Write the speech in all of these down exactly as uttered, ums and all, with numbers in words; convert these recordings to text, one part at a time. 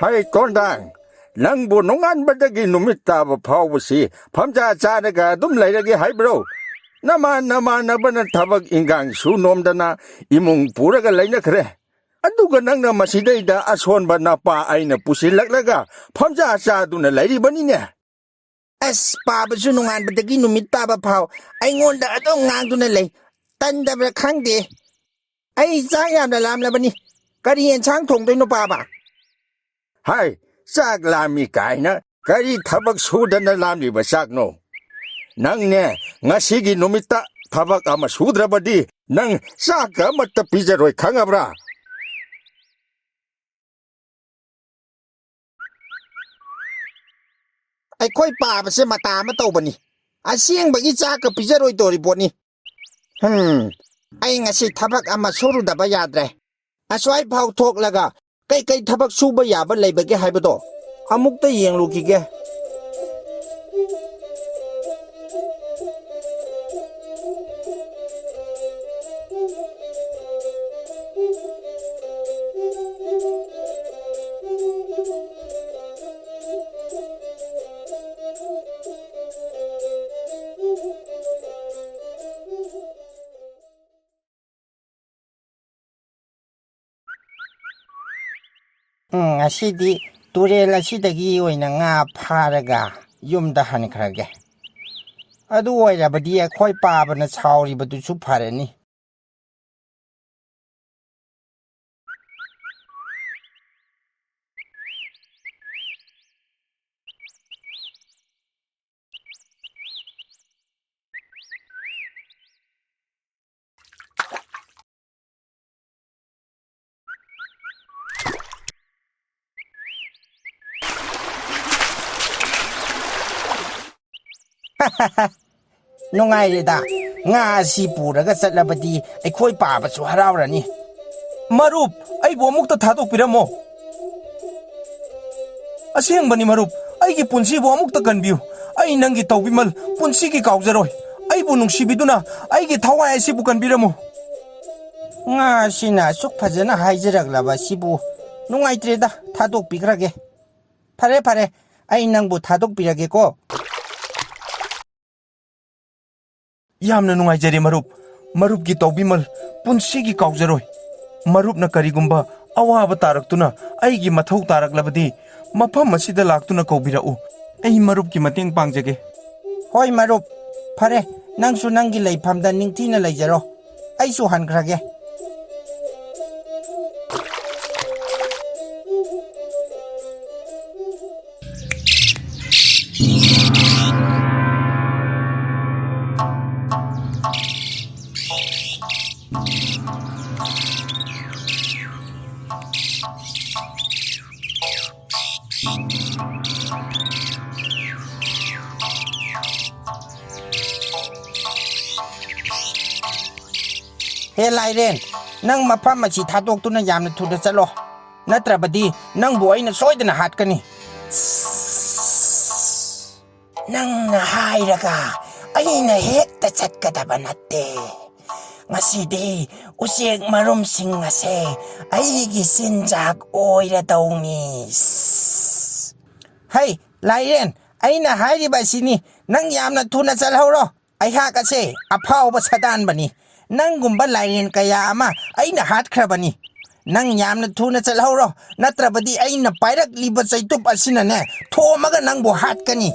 ꯍꯩ ꯀꯣꯟꯗꯥꯡ, ꯅꯪꯕꯨ ꯅꯣꯡꯉꯥꯟꯕꯗꯒꯤ ꯅꯨꯃꯤꯠ ꯇꯥꯕ ꯐꯥꯎꯕꯁꯤ ꯐꯝꯖꯥ ꯆꯥꯔꯒ ꯑꯗꯨꯝ ꯂꯩꯔꯒꯦ ꯍꯥꯏꯕ꯭ꯔꯣ? ꯅꯃꯥꯟ ꯅꯃꯥꯟꯅꯕꯅ ꯊꯕꯛ ꯏꯟꯒꯥꯡ ꯁꯨ ꯅꯣꯝꯗꯅ ꯏꯃꯨꯡ ꯄꯨꯔꯒ ꯂꯩꯅꯈ꯭ꯔꯦ꯫ ꯑꯗꯨꯒ ꯅꯪꯅ ꯃꯁꯤꯗꯩꯗ ꯑꯁꯣꯟꯕ ꯅꯄꯥ ꯑꯩꯅ ꯄꯨꯁꯤꯜꯂꯛꯂꯒ ꯐꯝꯖꯥ ꯆꯥꯗꯨꯅ ꯂꯩꯔꯤꯕꯅꯤꯅꯦ꯫ ꯑꯁ, ꯄꯥꯕꯁꯨ ꯅꯣꯡꯉꯥꯟꯕꯗꯒꯤ ꯅꯨꯃꯤꯠ ꯇꯥꯕ ꯐꯥꯎ ꯑꯩꯉꯣꯟꯗ ꯑꯗꯨꯝ ꯉꯥꯡꯗꯨꯅ ꯂꯩ꯫ ꯇꯟꯗꯕ꯭ꯔꯥ ꯈꯪꯗꯦ꯫ ꯑꯩ ꯆꯥꯛ ꯌꯥꯝꯅ ꯂꯥꯝꯂꯕꯅꯤ꯫ ꯀꯔꯤ ꯑꯦꯟꯁꯥꯡ ꯊꯣꯡꯗꯣꯏꯅꯣ, ꯄꯥꯕ? ꯍꯥꯏ, ꯆꯥꯛ ꯂꯥꯝꯃꯤ ꯀꯥꯏꯅ, ꯀꯔꯤ ꯊꯕꯛ ꯁꯨꯗꯅ ꯂꯥꯝꯂꯤꯕ ꯆꯥꯛꯅꯣ? ꯅꯪꯅꯦ, ꯉꯁꯤꯒꯤ ꯅꯨꯃꯤꯠꯇ ꯊꯕꯛ ꯑꯃ ꯁꯨꯗ꯭ꯔꯕꯗꯤ ꯅꯪ ꯆꯥꯛꯀ ꯑꯃꯠꯇ ꯄꯤꯖꯔꯣꯏ, ꯈꯪꯉꯕ꯭ꯔꯥ? ꯑꯩꯈꯣꯏ ꯄꯥꯕꯁꯦ ꯃꯇꯥ ꯑꯃ ꯇꯧꯕꯅꯤ꯫ ꯑꯁꯦꯡꯕꯒꯤ ꯆꯥꯛꯀ ꯄꯤꯖꯔꯣꯏꯗꯧꯔꯤ ꯄꯣꯠꯅꯤ꯫ ꯍꯝ, ꯑꯩ ꯉꯁꯤ ꯊꯕꯛ ꯑꯃ ꯁꯨꯔꯨꯗꯕ ꯌꯥꯗ꯭ꯔꯦ꯫ ꯑꯁ꯭ꯋꯥꯏ ꯐꯥꯎ ꯊꯣꯛꯂꯒ ꯀꯩꯀꯩ ꯊꯕꯛ ꯁꯨꯕ ꯌꯥꯕ ꯂꯩꯕꯒꯦ ꯍꯥꯏꯕꯗꯣ ꯑꯃꯨꯛꯇ ꯌꯦꯡꯂꯨꯈꯤꯒꯦ꯫ ꯎꯝ, ꯉꯁꯤꯗꯤ ꯇꯨꯔꯦꯜ ꯑꯁꯤꯗꯒꯤ ꯑꯣꯏꯅ ꯉꯥ ꯐꯥꯔꯒ ꯌꯨꯝꯗ ꯍꯟꯈ꯭ꯔꯒꯦ꯫ ꯑꯗꯨ ꯑꯣꯏꯔꯕꯗꯤ ꯑꯩꯈꯣꯏ ꯄꯥꯕꯅ ꯁꯥꯎꯔꯤꯕꯗꯨꯁꯨ ꯐꯔꯅꯤ꯫ ꯅꯨꯡꯉꯥꯏꯔꯦꯗ꯫ ꯉꯥ ꯑꯁꯤ ꯄꯨꯔꯒ ꯆꯠꯂꯕꯗꯤ ꯑꯩꯈꯣꯏ ꯄꯥꯕꯁꯨ ꯍꯔꯥꯎꯔꯅꯤ꯫ ꯃꯔꯨꯞ, ꯑꯩꯕꯨ ꯑꯃꯨꯛꯇ ꯊꯥꯗꯣꯛꯄꯤꯔꯝꯃꯣ꯫ ꯑꯁꯦꯡꯕꯅꯤ ꯃꯔꯨꯞ, ꯑꯩꯒꯤ ꯄꯨꯟꯁꯤꯕꯨ ꯑꯃꯨꯛꯇ ꯀꯟꯕꯤꯌꯨ꯫ ꯑꯩ ꯅꯪꯒꯤ ꯇꯧꯕꯤꯃꯜ ꯄꯨꯟꯁꯤꯒꯤ ꯀꯥꯎꯖꯔꯣꯏ꯫ ꯑꯩꯕꯨ ꯅꯨꯡꯁꯤꯕꯤꯗꯨꯅ ꯑꯩꯒꯤ ꯊꯋꯥꯏ ꯑꯁꯤꯕꯨ ꯀꯟꯕꯤꯔꯝꯃꯨ꯫ ꯉꯥ ꯑꯁꯤꯅ ꯑꯁꯨꯛ ꯐꯖꯅ ꯍꯥꯏꯖꯔꯛꯂꯕ ꯑꯁꯤꯕꯨ ꯅꯨꯡꯉꯥꯏꯇ꯭ꯔꯦꯗ, ꯊꯥꯗꯣꯛꯄꯤꯈ꯭ꯔꯒꯦ꯫ ꯐꯔꯦ, ꯐꯔꯦ, ꯑꯩ ꯅꯪꯕꯨ ꯊꯥꯗꯣꯛꯄꯤꯔꯒꯦꯀꯣ꯫ ꯌꯥꯝꯅ ꯅꯨꯡꯉꯥꯏꯖꯔꯦ ꯃꯔꯨꯞ꯫ ꯃꯔꯨꯞꯀꯤ ꯇꯧꯕꯤꯃꯜ ꯄꯨꯟꯁꯤꯒꯤ ꯀꯥꯎꯖꯔꯣꯏ꯫ ꯃꯔꯨꯞꯅ ꯀꯔꯤꯒꯨꯝꯕ ꯑꯋꯥꯕ ꯇꯥꯔꯛꯇꯨꯅ ꯑꯩꯒꯤ ꯃꯊꯧ ꯇꯥꯔꯛꯂꯕꯗꯤ ꯃꯐꯝ ꯑꯁꯤꯗ ꯂꯥꯛꯇꯨꯅ ꯀꯧꯕꯤꯔꯛꯎ꯫ ꯑꯩ ꯃꯔꯨꯞꯀꯤ ꯃꯇꯦꯡ ꯄꯥꯡꯖꯒꯦ꯫ ꯍꯣꯏ ꯃꯔꯨꯞ, ꯐꯔꯦ, ꯅꯪꯁꯨ ꯅꯪꯒꯤ ꯂꯩꯐꯝꯗ ꯅꯤꯡꯊꯤꯅ ꯂꯩꯖꯔꯣ꯫ ꯑꯩꯁꯨ ꯍꯟꯈ꯭ꯔꯒꯦ꯫ ꯍꯦ ꯂꯥꯏꯔꯦꯟ, ꯅꯪ ꯃꯐꯝ ꯑꯁꯤ ꯊꯥꯗꯣꯛꯇꯨꯅ ꯌꯥꯝꯅ ꯊꯨꯅ ꯆꯠꯂꯣ, ꯅꯠꯇ꯭ꯔꯕꯗꯤ ꯅꯪꯕꯨ ꯑꯩꯅ ꯁꯣꯏꯗꯅ ꯍꯥꯠꯀꯅꯤ꯫ ꯅꯪꯅ ꯍꯥꯏꯔꯒ ꯑꯩꯅ ꯍꯦꯛꯇ ꯆꯠꯀꯗꯕ ꯅꯠꯇꯦ꯫ ꯉꯁꯤꯗꯤ ꯎꯆꯦꯛ ꯃꯔꯨꯝꯁꯤꯡ ꯑꯁꯦ ꯑꯩꯒꯤ ꯆꯤꯟꯖꯥꯛ ꯑꯣꯏꯔꯗꯧꯅꯤ꯫ ꯍꯩ, ꯂꯥꯏꯔꯦꯟ, ꯑꯩꯅ ꯍꯥꯏꯔꯤꯕ ꯑꯁꯤꯅꯤ, ꯅꯪ ꯌꯥꯝꯅ ꯊꯨꯅ ꯆꯠꯍꯧꯔꯣ꯫ ꯑꯩꯍꯥꯛ ꯑꯁꯦ ꯑꯐꯥꯎꯕ ꯁꯥꯗꯥꯟꯕꯅꯤ꯫ ꯅꯪꯒꯨꯝꯕ ꯂꯥꯏꯔꯦꯟ ꯀꯌꯥ ꯑꯃ ꯑꯩꯅ ꯍꯥꯠꯈ꯭ꯔꯕꯅꯤ꯫ ꯅꯪ ꯌꯥꯝꯅ ꯊꯨꯅ ꯆꯠꯍꯧꯔꯣ, ꯅꯠꯇ꯭ꯔꯕꯗꯤ ꯑꯩꯅ ꯄꯥꯏꯔꯛꯂꯤꯕ ꯆꯩꯇꯨꯞ ꯑꯁꯤꯅꯅꯦ, ꯊꯣꯝꯃꯒ ꯅꯪꯕꯨ ꯍꯥꯠꯀꯅꯤ꯫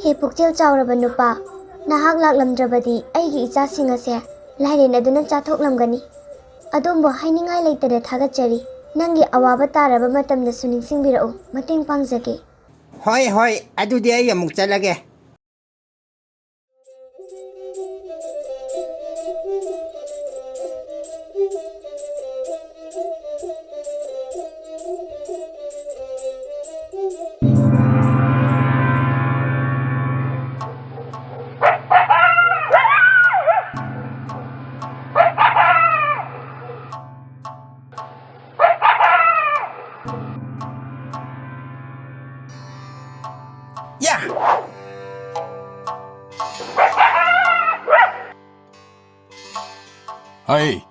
ꯍꯦ ꯄꯨꯛꯆꯦꯜ ꯆꯥꯎꯔꯕ ꯅꯨꯄꯥ, ꯅꯍꯥꯛ ꯂꯥꯛꯂꯝꯗ꯭ꯔꯕꯗꯤ ꯑꯩꯒꯤ ꯏꯆꯥꯁꯤꯡ ꯑꯁꯦ ꯂꯥꯏꯔꯦꯟ ꯑꯗꯨꯅ ꯆꯥꯊꯣꯛꯂꯝꯒꯅꯤ꯫ ꯑꯗꯣꯝꯕꯨ ꯍꯥꯏꯅꯤꯡꯉꯥꯏ ꯂꯩꯇꯅ ꯊꯥꯒꯠꯆꯔꯤ꯫ ꯅꯪꯒꯤ ꯑꯋꯥꯕ ꯇꯥꯔꯕ ꯃꯇꯝꯗꯁꯨ ꯅꯤꯡꯁꯤꯡꯕꯤꯔꯛꯎ, ꯃꯇꯦꯡ ꯄꯥꯡꯖꯒꯦ꯫ ꯍꯣꯏ, ꯍꯣꯏ, ꯑꯗꯨꯗꯤ ꯑꯩ ꯑꯃꯨꯛ ꯆꯠꯂꯒꯦ꯫ ꯌꯥ! ꯍꯩ,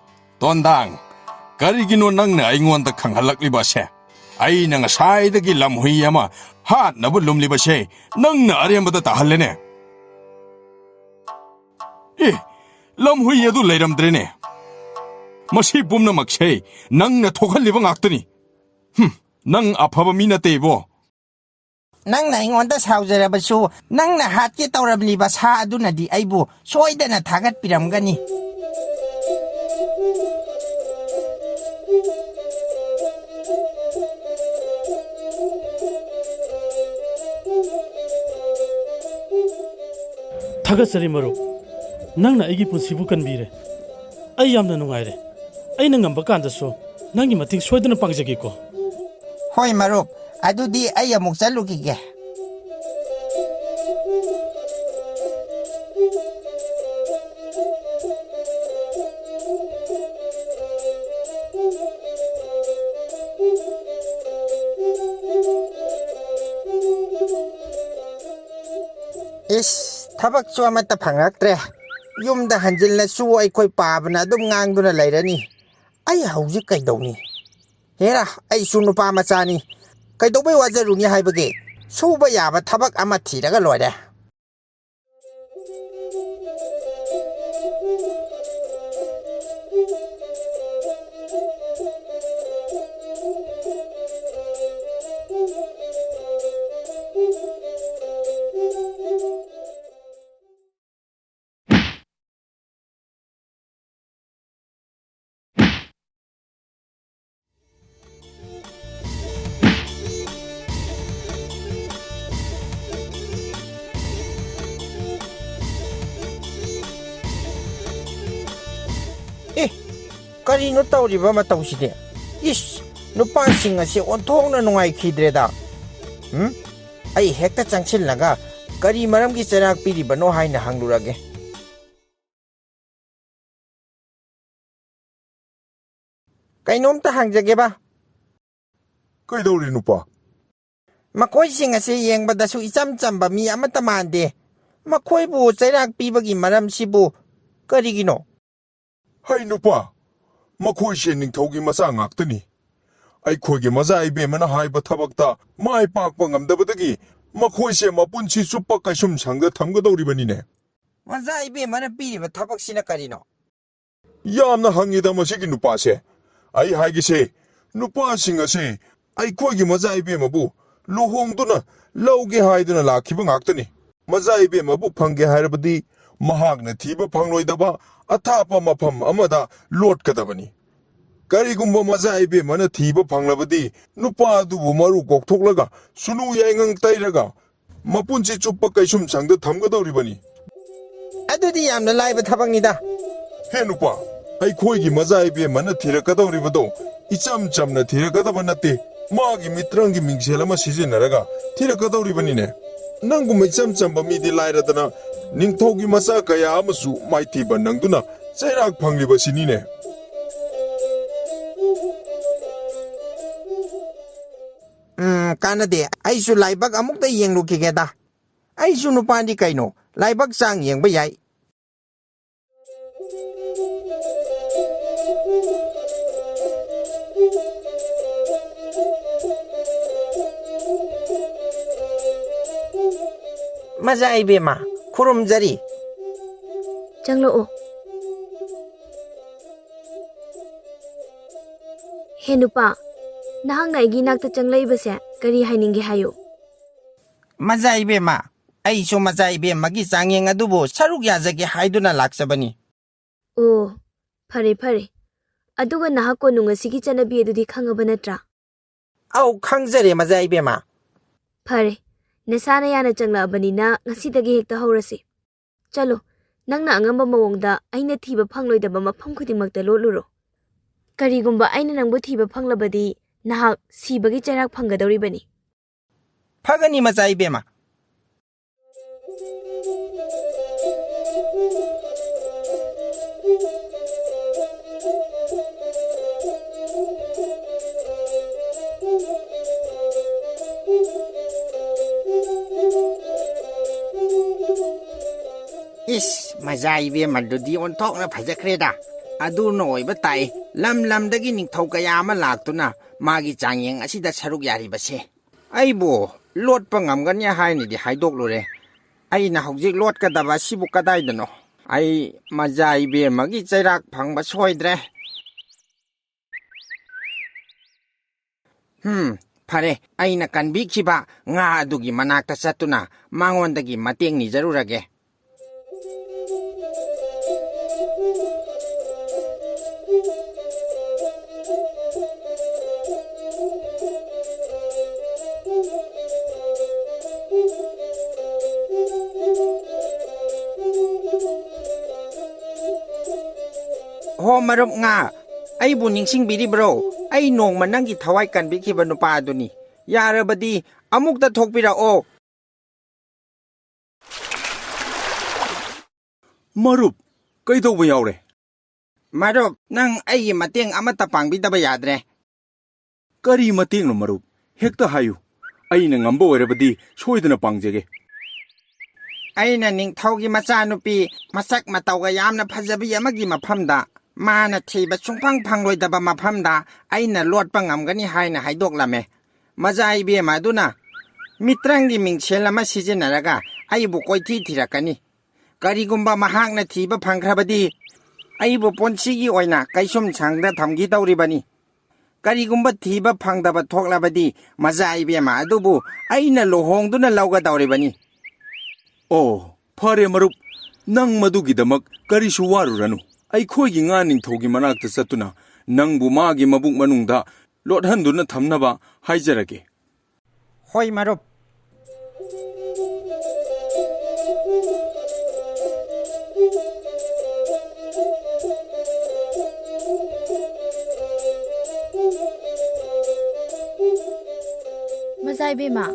ꯇꯣꯟꯗꯥꯡ, ꯀꯔꯤꯒꯤꯅꯣ ꯅꯪꯅ ꯑꯩꯉꯣꯟꯗ ꯈꯪꯍꯜꯂꯛꯂꯤꯕ ꯑꯁꯦ? ꯑꯩꯅ ꯉꯁꯥꯏꯗꯒꯤ ꯂꯝꯍꯨꯏ ꯑꯃ ꯍꯥꯠꯅꯕ ꯂꯨꯝꯂꯤꯕꯁꯦ ꯅꯪꯅ ꯑꯔꯦꯝꯕꯗ ꯇꯥꯍꯜꯂꯦꯅꯦ꯫ ꯑꯦ, ꯂꯝꯍꯨꯏ ꯑꯗꯨ ꯂꯩꯔꯝꯗ꯭ꯔꯦꯅꯦ꯫ ꯃꯁꯤ ꯄꯨꯝꯅꯃꯛꯁꯦ ꯅꯪꯅ ꯊꯣꯛꯍꯜꯂꯤꯕ ꯉꯥꯛꯇꯅꯤ꯫ ꯍꯨꯝ, ꯅꯪ ꯑꯐꯕ ꯃꯤ ꯅꯠꯇꯦ ꯏꯕꯣ꯫ ꯅꯪꯅ ꯑꯩꯉꯣꯟꯗ ꯁꯥꯎꯖꯔꯕꯁꯨ, ꯅꯪꯅ ꯍꯥꯠꯀꯦ ꯇꯧꯔꯝꯂꯤꯕ ꯁꯥ ꯑꯗꯨꯅꯗꯤ ꯑꯩꯕꯨ ꯁꯣꯏꯗꯅ ꯊꯥꯒꯠꯄꯤꯔꯝꯒꯅꯤ꯫ ꯊꯥꯒꯠꯆꯔꯤ ꯃꯔꯨꯞ, ꯅꯪꯅ ꯑꯩꯒꯤ ꯄꯨꯟꯁꯤꯕꯨ ꯀꯟꯕꯤꯔꯦ꯫ ꯑꯩ ꯌꯥꯝꯅ ꯅꯨꯡꯉꯥꯏꯔꯦ꯫ ꯑꯩꯅ ꯉꯝꯕ ꯀꯥꯟꯗꯁꯨ ꯅꯪꯒꯤ ꯃꯇꯦꯡ ꯁꯣꯏꯗꯅ ꯄꯥꯡꯖꯒꯦꯀꯣ꯫ ꯍꯣꯏ ꯃꯔꯨꯞ, ꯑꯗꯨꯗꯤ ꯑꯩ ꯑꯃꯨꯛ ꯆꯠꯂꯨꯈꯤꯒꯦ꯫ ꯏꯁ, ꯊꯕꯛꯁꯨ ꯑꯃꯠꯇ ꯐꯪꯉꯛꯇ꯭ꯔꯦ꯫ ꯌꯨꯝꯗ ꯍꯟꯖꯤꯜꯂꯁꯨ ꯑꯩꯈꯣꯏ ꯄꯥꯕꯅ ꯑꯗꯨꯝ ꯉꯥꯡꯗꯨꯅ ꯂꯩꯔꯅꯤ꯫ ꯑꯩ ꯍꯧꯖꯤꯛ ꯀꯩꯗꯧꯅꯤ? ꯍꯦꯔꯥ, ꯑꯩꯁꯨ ꯅꯨꯄꯥ ꯃꯆꯥꯅꯤ꯫ ꯀꯩꯗꯧꯕꯩ ꯋꯥꯖꯔꯨꯅꯤ ꯍꯥꯏꯕꯒꯦ? ꯁꯨꯕ ꯌꯥꯕ ꯊꯕꯛ ꯑꯃ ꯊꯤꯔꯒ ꯂꯣꯏꯔꯦ꯫ ꯑꯦ, ꯀꯔꯤꯅꯣ ꯇꯧꯔꯤꯕ ꯃꯇꯧꯁꯤꯗꯤ? ꯏꯁ, ꯅꯨꯄꯥꯁꯤꯡ ꯑꯁꯤ ꯑꯣꯟꯊꯣꯛꯅ ꯅꯨꯡꯉꯥꯏꯈꯤꯗ꯭ꯔꯦꯗ꯫ ꯎꯝ? ꯑꯩ ꯍꯦꯛꯇ ꯆꯪꯁꯤꯜꯂꯒ ꯀꯔꯤ ꯃꯔꯝꯒꯤ ꯆꯩꯔꯥꯛ ꯄꯤꯔꯤꯕꯅꯣ ꯍꯥꯏꯅ ꯍꯪꯂꯨꯔꯒꯦ꯫ ꯀꯩꯅꯣꯝꯇ ꯍꯪꯖꯒꯦꯕ꯫ ꯀꯩꯗꯧꯔꯦ, ꯅꯨꯄꯥ? ꯃꯈꯣꯏꯁꯤꯡ ꯑꯁꯤ ꯌꯦꯡꯕꯗꯁꯨ ꯏꯆꯝ ꯆꯝꯕ ꯃꯤ ꯑꯃꯠꯇ ꯃꯥꯟꯗꯦ꯫ ꯃꯈꯣꯏꯕꯨ ꯆꯩꯔꯥꯛ ꯄꯤꯕꯒꯤ ꯃꯔꯝꯁꯤꯕꯨ ꯀꯔꯤꯒꯤꯅꯣ? "ꯍꯩ ꯅꯨꯄꯥ, ꯃꯈꯣꯏꯁꯦ ꯅꯤꯡꯊꯧꯒꯤ ꯃꯆꯥ ꯉꯥꯛꯇꯅꯤ꯫ ꯑꯩꯈꯣꯏꯒꯤ ꯃꯆꯥ ꯏꯕꯦꯝꯃꯅ ꯍꯥꯏꯕ ꯊꯕꯛꯇ ꯃꯥꯏ ꯄꯥꯛꯄ ꯉꯝꯗꯕꯗꯒꯤ ꯃꯈꯣꯏꯁꯦ ꯃꯄꯨꯟꯁꯤ ꯆꯨꯞꯄ ꯀꯩꯁꯨꯝꯁꯪꯗ ꯊꯝꯒꯗꯧꯔꯤꯕꯅꯤꯅꯦ꯫" "ꯃꯆꯥ ꯏꯕꯦꯝꯃꯅ ꯄꯤꯔꯤꯕ ꯊꯕꯛꯁꯤꯅ ꯀꯔꯤꯅꯣ?" "ꯌꯥꯝꯅ ꯍꯪꯉꯤꯗ ꯃꯁꯤꯒꯤ ꯅꯨꯄꯥꯁꯦ꯫ ꯑꯩ ꯍꯥꯏꯒꯦꯁꯦ, ꯅꯨꯄꯥꯁꯤꯡ ꯑꯁꯦ ꯑꯩꯈꯣꯏꯒꯤ ꯃꯆꯥ ꯏꯕꯦꯝꯃꯕꯨ ꯂꯨꯍꯣꯡꯗꯨꯅ ꯂꯧꯒꯦ ꯍꯥꯏꯗꯨꯅ ꯂꯥꯛꯈꯤꯕ ꯉꯥꯛꯇꯅꯤ꯫ ꯃꯆꯥ ꯏꯕꯦꯝꯃꯕꯨ ꯐꯪꯒꯦ ꯍꯥꯏꯔꯕꯗꯤ ꯃꯍꯥꯛꯅ ꯊꯤꯕ ꯐꯪꯂꯣꯏꯗꯕ ꯑꯊꯥꯞꯄ ꯃꯐꯝ ꯑꯃꯗ ꯂꯣꯠꯀꯗꯕꯅꯤ꯫ ꯀꯔꯤꯒꯨꯝꯕ ꯃꯆꯥ ꯏꯕꯦꯝꯃꯅ ꯊꯤꯕ ꯐꯪꯂꯕꯗꯤ ꯅꯨꯄꯥ ꯑꯗꯨꯕꯨ ꯃꯔꯨ ꯀꯣꯛꯊꯣꯛꯂꯒ ꯁꯨꯅꯨ ꯌꯥꯏꯉꯪ ꯇꯩꯔꯒ ꯃꯄꯨꯟꯁꯤ ꯆꯨꯞꯄ ꯀꯩꯁꯨꯝꯁꯪꯗ ꯊꯝꯒꯗꯧꯔꯤꯕꯅꯤ꯫" "ꯑꯗꯨꯗꯤ ꯌꯥꯝꯅ ꯂꯥꯏꯕ ꯊꯕꯛꯅꯤꯗ꯫" "ꯍꯦ ꯅꯨꯄꯥ, ꯑꯩꯈꯣꯏꯒꯤ ꯃꯆꯥ ꯏꯕꯦꯝꯃꯅ ꯊꯤꯔꯛꯀꯗꯧꯔꯤꯕꯗꯣ ꯏꯆꯝ ꯆꯝꯅ ꯊꯤꯔꯛꯀꯗꯕ ꯅꯠꯇꯦ꯫ ꯃꯥꯒꯤ ꯃꯤꯇ꯭ꯔꯪꯒꯤ ꯃꯤꯡꯁꯦꯜ ꯑꯃ ꯁꯤꯖꯤꯟꯅꯔꯒ ꯊꯤꯔꯛꯀꯗꯧꯔꯤꯕꯅꯤꯅꯦ꯫ ꯅꯪꯒꯨꯝꯕ ꯏꯆꯝ ꯆꯝꯕ ꯃꯤꯗꯤ ꯂꯥꯏꯔꯗꯅ ꯅꯤꯡꯊꯧꯒꯤ ꯃꯆꯥ ꯀꯌꯥ ꯑꯃꯁꯨ ꯃꯥꯏꯊꯤꯕ ꯅꯪꯗꯨꯅ ꯆꯩꯔꯥꯛ ꯐꯪꯂꯤꯕꯁꯤꯅꯤꯅꯦ꯫" "ꯎꯝ, ꯀꯥꯟꯅꯗꯦ꯫ ꯑꯩꯁꯨ ꯂꯥꯏꯕꯛ ꯑꯃꯨꯛꯇ ꯌꯦꯡꯂꯨꯈꯤꯒꯦꯗ꯫ ꯑꯩꯁꯨ ꯅꯨꯄꯥꯅꯤ ꯀꯩꯅꯣ, ꯂꯥꯏꯕꯛ ꯆꯥꯡ ꯌꯦꯡꯕ ꯌꯥꯏ꯫" "ꯃꯆꯥ ꯏꯕꯦꯝꯃ, ꯈꯨꯔꯨꯝꯖꯔꯤ꯫" "ꯆꯪꯂꯛꯑꯣ꯫ ꯍꯦ ꯅꯨꯄꯥ, ꯅꯍꯥꯛꯅ ꯑꯩꯒꯤ ꯏꯅꯥꯛꯇ ꯆꯪꯂꯛꯏꯕꯁꯦ ꯀꯔꯤ ꯍꯥꯏꯅꯤꯡꯒꯦ ꯍꯥꯏꯌꯨ?" "ꯃꯆꯥ ꯏꯕꯦꯝꯃ, ꯑꯩꯁꯨ ꯃꯆꯥ ꯏꯕꯦꯝꯃꯒꯤ ꯆꯥꯡꯌꯦꯡ ꯑꯗꯨꯕꯨ ꯁꯔꯨꯛ ꯌꯥꯖꯒꯦ ꯍꯥꯏꯗꯨꯅ ꯂꯥꯛꯆꯕꯅꯤ꯫" "ꯑꯣ, ꯐꯔꯦ, ꯐꯔꯦ꯫ ꯑꯗꯨꯒ ꯅꯍꯥꯛ ꯀꯣꯅꯨꯡ ꯑꯁꯤꯒꯤ ꯆꯠꯅꯕꯤ ꯑꯗꯨꯗꯤ ꯈꯪꯉꯕ ꯅꯠꯇ꯭ꯔꯥ?" "ꯑꯧ, ꯈꯪꯖꯔꯦ, ꯃꯆꯥ ꯏꯕꯦꯝꯃ꯫" "ꯐꯔꯦ, ꯅꯁꯥꯅ ꯌꯥꯅ ꯆꯪꯂꯛꯑꯕꯅꯤꯅ ꯉꯁꯤꯗꯒꯤ ꯍꯦꯛꯇ ꯍꯧꯔꯁꯤ꯫ ꯆꯠꯂꯣ, ꯅꯪꯅ ꯑꯉꯝꯕ ꯃꯑꯣꯡꯗ ꯑꯩꯅ ꯊꯤꯕ ꯐꯪꯂꯣꯏꯗꯕ ꯃꯐꯝ ꯈꯨꯗꯤꯡꯃꯛꯇ ꯂꯣꯠꯂꯨꯔꯣ꯫ ꯀꯔꯤꯒꯨꯝꯕ ꯑꯩꯅ ꯅꯪꯕꯨ ꯊꯤꯕ ꯐꯪꯂꯕꯗꯤ ꯅꯍꯥꯛ ꯁꯤꯕꯒꯤ ꯆꯩꯔꯥꯛ ꯐꯪꯒꯗꯧꯔꯤꯕꯅꯤ꯫" "ꯐꯒꯅꯤ, ꯃꯆꯥ ꯏꯕꯦꯝꯃ꯫" ꯏꯁ, ꯃꯆꯥ ꯏꯕꯦꯝꯃꯗꯨꯗꯤ ꯑꯣꯟꯊꯣꯛꯅ ꯐꯖꯈ꯭ꯔꯦꯗ꯫ ꯑꯗꯨꯅ ꯑꯣꯏꯕ ꯇꯥꯏ, ꯂꯝ ꯂꯝꯗꯒꯤ ꯅꯤꯡꯊꯧ ꯀꯌꯥ ꯑꯃ ꯂꯥꯛꯇꯨꯅ ꯃꯥꯒꯤ ꯆꯥꯡꯌꯦꯡ ꯑꯁꯤꯗ ꯁꯔꯨꯛ ꯌꯥꯔꯤꯕꯁꯦ꯫ ꯑꯩꯕꯨ ꯂꯣꯠꯄ ꯉꯝꯒꯅꯤ ꯍꯥꯏꯅꯗꯤ ꯍꯥꯏꯗꯣꯛꯂꯨꯔꯦ꯫ ꯑꯩꯅ ꯍꯧꯖꯤꯛ ꯂꯣꯠꯀꯗꯕ ꯑꯁꯤꯕꯨ ꯀꯗꯥꯏꯗꯅꯣ? ꯑꯩ ꯃꯖꯥ ꯏꯕꯦꯝꯃꯒꯤ ꯆꯩꯔꯥꯛ ꯐꯪꯕ ꯁꯣꯏꯗ꯭ꯔꯦ꯫ ꯍꯝ, ꯐꯔꯦ, ꯑꯩꯅ ꯀꯟꯕꯤꯈꯤꯕ ꯉꯥ ꯑꯗꯨꯒꯤ ꯃꯅꯥꯛꯇ ꯆꯠꯇꯨꯅ ꯃꯉꯣꯟꯗꯒꯤ ꯃꯇꯦꯡ ꯅꯤꯖꯔꯨꯔꯒꯦ꯫ ꯍꯣ, ꯃꯔꯨꯞ ꯉꯥ, ꯑꯩꯕꯨ ꯅꯤꯡꯁꯤꯡꯕꯤꯔꯤꯕ꯭ꯔꯣ? ꯑꯩ ꯅꯣꯡꯃ ꯅꯪꯒꯤ ꯊꯋꯥꯏ ꯀꯟꯕꯤꯈꯤꯕ ꯅꯨꯄꯥ ꯑꯗꯨꯅꯤ꯫ ꯌꯥꯔꯕꯗꯤ ꯑꯃꯨꯛꯇ ꯊꯣꯛꯄꯤꯔꯛꯑꯣ꯫ ꯃꯔꯨꯞ, ꯀꯩꯗꯧꯕ ꯌꯥꯎꯔꯦ? ꯃꯔꯨꯞ, ꯅꯪ ꯑꯩꯒꯤ ꯃꯇꯦꯡ ꯑꯃꯠꯇ ꯄꯥꯡꯕꯤꯗꯕ ꯌꯥꯗ꯭ꯔꯦ꯫ ꯀꯔꯤ ꯃꯇꯦꯡꯅꯣ ꯃꯔꯨꯞ? ꯍꯦꯛꯇ ꯍꯥꯏꯌꯨ꯫ ꯑꯩꯅ ꯉꯝꯕ ꯑꯣꯏꯔꯕꯗꯤ ꯁꯣꯏꯗꯅ ꯄꯥꯡꯖꯒꯦ꯫ ꯑꯩꯅ ꯅꯤꯡꯊꯧꯒꯤ ꯃꯆꯥꯅꯨꯄꯤ ꯃꯁꯛ ꯃꯇꯧꯒ ꯌꯥꯝꯅ ꯐꯖꯕꯤ ꯑꯃꯒꯤ ꯃꯐꯝꯗ, ꯃꯥꯅ ꯊꯤꯕ ꯁꯨꯡꯐꯪ ꯐꯪꯂꯣꯏꯗꯕ ꯃꯐꯝꯗ ꯑꯩꯅ ꯂꯣꯠꯄ ꯉꯝꯒꯅꯤ ꯍꯥꯏꯅ ꯍꯥꯏꯗꯣꯛꯂꯝꯃꯦ꯫ ꯃꯖꯥ ꯏꯕꯦꯝꯃ ꯑꯗꯨꯅ ꯃꯤꯇ꯭ꯔꯪꯒꯤ ꯃꯤꯡꯁꯦꯜ ꯑꯃ ꯁꯤꯖꯤꯟꯅꯔꯒ ꯑꯩꯕꯨ ꯀꯣꯏꯊꯤ ꯊꯤꯔꯛꯀꯅꯤ꯫ ꯀꯔꯤꯒꯨꯝꯕ ꯃꯍꯥꯛꯅ ꯊꯤꯕ ꯐꯪꯈ꯭ꯔꯕꯗꯤ, ꯑꯩꯕꯨ ꯄꯨꯟꯁꯤꯒꯤ ꯑꯣꯏꯅ ꯀꯩꯁꯨꯝꯁꯪꯗ ꯊꯝꯈꯤꯗꯧꯔꯤꯕꯅꯤ꯫ ꯀꯔꯤꯒꯨꯝꯕ ꯊꯤꯕ ꯐꯪꯗꯕ ꯊꯣꯛꯂꯕꯗꯤ, ꯃꯖꯥ ꯏꯕꯦꯝꯃ ꯑꯗꯨꯕꯨ ꯑꯩꯅ ꯂꯨꯍꯣꯡꯗꯨꯅ ꯂꯧꯒꯗꯧꯔꯤꯕꯅꯤ꯫ ꯑꯣ, ꯐꯔꯦ ꯃꯔꯨꯞ, ꯅꯪ ꯃꯗꯨꯒꯤꯗꯃꯛ ꯀꯔꯤꯁꯨ ꯋꯥꯔꯨꯔꯅꯨ꯫ ꯑꯩꯈꯣꯏꯒꯤ ꯉꯥ ꯅꯤꯡꯊꯧꯒꯤ ꯃꯅꯥꯛꯇ ꯆꯠꯇꯨꯅ ꯅꯪꯕꯨ ꯃꯥꯒꯤ ꯃꯕꯨꯛ ꯃꯅꯨꯡꯗ ꯂꯣꯠꯍꯟꯗꯨꯅ ꯊꯝꯅꯕ ꯍꯥꯏꯖꯔꯒꯦ꯫ ꯍꯣꯏ ꯃꯔꯨꯞ꯫ ꯃꯖꯥ ꯏꯕꯦꯝꯃ,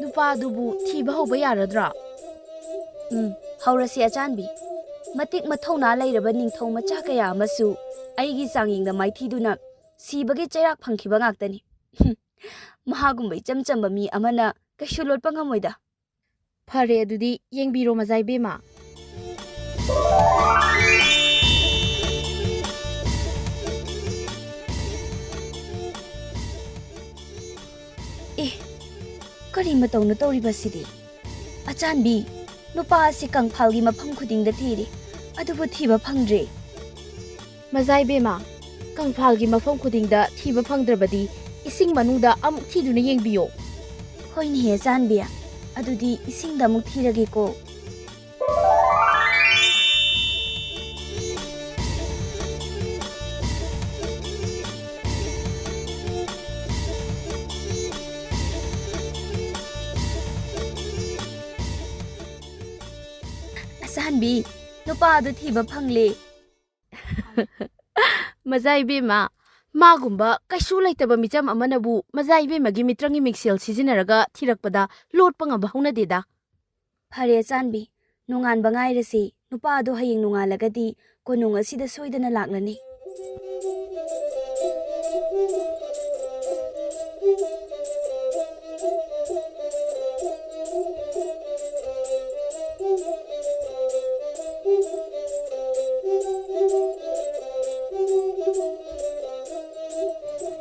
ꯅꯨꯄꯥꯗꯨꯕꯨ ꯊꯤꯕ ꯍꯧꯕ ꯌꯥꯔꯗ꯭ꯔꯣ? ꯎꯝ, ꯍꯧꯔꯁꯤ ꯑꯆꯥꯟꯕꯤ꯫ ꯃꯇꯤꯛ ꯃꯊꯧꯅꯥ ꯂꯩꯔꯕ ꯅꯤꯡꯊꯧ ꯃꯆꯥ ꯀꯌꯥ ꯑꯃꯁꯨ ꯑꯩꯒꯤ ꯆꯥꯡꯌꯦꯡꯗ ꯃꯥꯏꯊꯤꯗꯨꯅ ꯁꯤꯕꯒꯤ ꯆꯩꯔꯥꯛ ꯐꯪꯈꯤꯕ ꯉꯥꯛꯇꯅꯤ꯫ ꯍꯨꯝ, ꯃꯍꯥꯛꯒꯨꯝꯕ ꯏꯆꯝ ꯆꯝꯕ ꯃꯤ ꯑꯃꯅ ꯀꯩꯁꯨ ꯂꯣꯠꯄ ꯉꯝꯃꯣꯏꯗ꯫ ꯐꯔꯦ, ꯑꯗꯨꯗꯤ ꯌꯦꯡꯕꯤꯔꯣ, ꯃꯖꯥ ꯏꯕꯦꯝꯃ꯫ ꯀꯔꯤ ꯃꯇꯧꯅꯣ ꯇꯧꯔꯤꯕꯁꯤꯗꯤ? ꯑꯆꯥꯟꯕꯤ, ꯅꯨꯄꯥ ꯑꯁꯤ ꯀꯪꯐꯥꯜꯒꯤ ꯃꯐꯝ ꯈꯨꯗꯤꯡꯗ ꯊꯤꯔꯦ, ꯑꯗꯨꯕꯨ ꯊꯤꯕ ꯐꯪꯗ꯭ꯔꯦ꯫ ꯃꯖꯥ ꯏꯕꯦꯝꯃ, ꯀꯪꯐꯥꯜꯒꯤ ꯃꯐꯝ ꯈꯨꯗꯤꯡꯗ ꯊꯤꯕ ꯐꯪꯗ꯭ꯔꯕꯗꯤ ꯏꯁꯤꯡ ꯃꯅꯨꯡꯗ ꯑꯃꯨꯛ ꯊꯤꯗꯨꯅ ꯌꯦꯡꯕꯤꯌꯣ꯫ ꯍꯣꯏꯅꯦꯍꯦ ꯑꯆꯥꯟꯕꯤ, ꯑꯗꯨꯗꯤ ꯏꯁꯤꯡꯗ ꯑꯃꯨꯛ ꯊꯤꯔꯒꯦꯀꯣ꯫ ꯑꯁꯥꯟꯕꯤ, ꯅꯨꯄꯥꯗꯨ ꯊꯤꯕ ꯐꯪꯂꯦ꯫ ꯃꯖꯥ ꯏꯕꯦꯝꯃ, ꯃꯥꯒꯨꯝꯕ ꯀꯩꯁꯨ ꯂꯩꯇꯕ ꯃꯤꯆꯝ ꯑꯃꯅꯕꯨ ꯃꯖꯥ ꯏꯕꯦꯝꯃꯒꯤ ꯃꯤꯇ꯭ꯔꯪꯒꯤ ꯃꯤꯡꯁꯦꯜ ꯁꯤꯖꯤꯟꯅꯔꯒ ꯊꯤꯔꯛꯄꯗ ꯂꯣꯠꯄ ꯉꯝꯕ ꯍꯧꯅꯗꯦꯗ꯫ ꯐꯔꯦ ꯑꯆꯥꯟꯕꯤ, ꯅꯣꯡꯉꯥꯟꯕ ꯉꯥꯏꯔꯁꯤ꯫ ꯅꯨꯄꯥ ꯑꯗꯣ ꯍꯌꯦꯡ ꯅꯣꯡꯉꯥꯜꯂꯒꯗꯤ ꯀꯣꯅꯨꯡ ꯑꯁꯤꯗ ꯁꯣꯏꯗꯅ ꯂꯥꯛꯂꯅꯤ꯫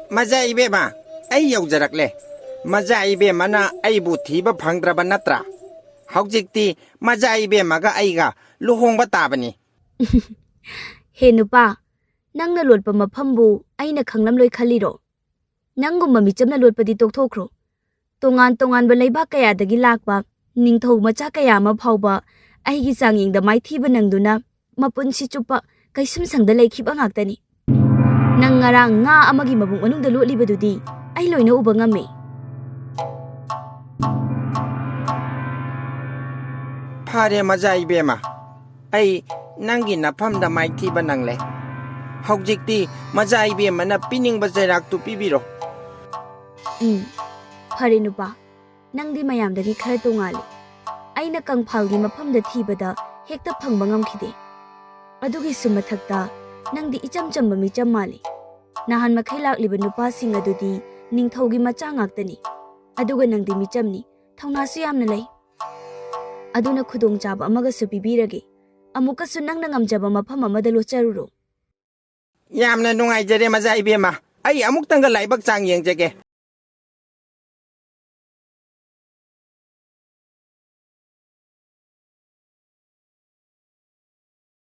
ꯃꯖꯥ ꯏꯕꯦꯝꯃ, ꯑꯩ ꯌꯧꯖꯔꯛꯂꯦ꯫ ꯃꯖꯥ ꯏꯕꯦꯝꯃꯅ ꯑꯩꯕꯨ ꯊꯤꯕ ꯐꯪꯗ꯭ꯔꯕ ꯅꯠꯇ꯭ꯔꯥ? ꯍꯧꯖꯤꯛꯇꯤ ꯃꯖꯥ ꯏꯕꯦꯝꯃꯒ ꯑꯩꯒ ꯂꯨꯍꯣꯡꯕ ꯇꯥꯕꯅꯤ꯫ ꯍꯦ ꯅꯨꯄꯥ, ꯅꯪꯅ ꯂꯣꯠꯄ ꯃꯐꯝꯕꯨ ꯑꯩꯅ ꯈꯪꯂꯝꯂꯣꯏ ꯈꯜꯂꯤꯔꯣ? ꯅꯪꯒꯨꯝꯕ ꯃꯤꯆꯝꯅ ꯂꯣꯠꯄꯗꯤ ꯇꯣꯛꯊꯣꯛꯈ꯭ꯔꯣ꯫ ꯇꯣꯉꯥꯟ ꯇꯣꯉꯥꯟꯕ ꯂꯩꯕꯥꯛ ꯀꯌꯥꯗꯒꯤ ꯂꯥꯛꯄ ꯅꯤꯡꯊꯧ ꯃꯆꯥ ꯀꯌꯥ ꯑꯃ ꯐꯥꯎꯕ ꯑꯩꯒꯤ ꯆꯥꯡꯌꯦꯡꯗ ꯃꯥꯏꯊꯤꯕ ꯅꯪꯗꯨꯅ ꯃꯄꯨꯟꯁꯤ ꯆꯨꯞꯄ ꯀꯩꯁꯨꯝꯁꯪꯗ ꯂꯩꯈꯤꯕ ꯉꯥꯛꯇꯅꯤ꯫ ꯅꯪ ꯉꯔꯥꯡ ꯉꯥ ꯑꯃꯒꯤ ꯃꯕꯨꯛ ꯃꯅꯨꯡꯗ ꯂꯣꯠꯂꯤꯕꯗꯨꯗꯤ ꯑꯩ ꯂꯣꯏꯅ ꯎꯕ ꯉꯝꯃꯤ꯫ ꯐꯔꯦ ꯃꯖꯥ ꯏꯕꯦꯝꯃ, ꯑꯩ ꯅꯪꯒꯤ ꯅꯐꯝꯗ ꯃꯥꯏꯊꯤꯕ ꯅꯪꯂꯦ꯫ ꯍꯧꯖꯤꯛꯇꯤ ꯃꯖꯥ ꯏꯕꯦꯝꯃꯅ ꯄꯤꯅꯤꯡꯕ ꯆꯩꯔꯥꯛꯇꯨ ꯄꯤꯕꯤꯔꯣ꯫ ꯎꯝ, ꯐꯔꯦ ꯅꯨꯄꯥ, ꯅꯪꯗꯤ ꯃꯌꯥꯝꯗꯒꯤ ꯈꯔ ꯇꯣꯉꯥꯜꯂꯤ꯫ ꯑꯩꯅ ꯀꯪꯐꯥꯜꯒꯤ ꯃꯐꯝꯗ ꯊꯤꯕꯗ ꯍꯦꯛꯇ ꯐꯪꯕ ꯉꯝꯈꯤꯗꯦ꯫ ꯑꯗꯨꯒꯤꯁꯨ ꯃꯊꯛꯇ ꯅꯪꯗꯤ ꯏꯆꯝ ꯆꯝꯕ ꯃꯤꯆꯝ ꯃꯥꯜꯂꯤ꯫ ꯅꯍꯥꯟ ꯃꯈꯩ ꯂꯥꯛꯂꯤꯕ ꯅꯨꯄꯥꯁꯤꯡ ꯑꯗꯨꯗꯤ ꯅꯤꯡꯊꯧꯒꯤ ꯃꯆꯥ ꯉꯥꯛꯇꯅꯤ꯫ ꯑꯗꯨꯒ ꯅꯪꯗꯤ ꯃꯤꯆꯝꯅꯤ, ꯊꯧꯅꯥꯁꯨ ꯌꯥꯝꯅ ꯂꯩ꯫ ꯑꯗꯨꯅ ꯈꯨꯗꯣꯡꯆꯥꯕ ꯑꯃꯒꯁꯨ ꯄꯤꯕꯤꯔꯒꯦ꯫ ꯑꯃꯨꯛꯀꯁꯨ ꯅꯪꯅ ꯉꯝꯖꯕ ꯃꯐꯝ ꯑꯃꯗ ꯂꯣꯠꯆꯔꯨꯔꯣ꯫ ꯌꯥꯝꯅ ꯅꯨꯡꯉꯥꯏꯖꯔꯦ ꯃꯖꯥ ꯏꯕꯦꯝꯃ꯫ ꯑꯩ ꯑꯃꯨꯛꯇꯪꯒ ꯂꯥꯏꯕꯛ ꯆꯥꯡ ꯌꯦꯡꯖꯒꯦ꯫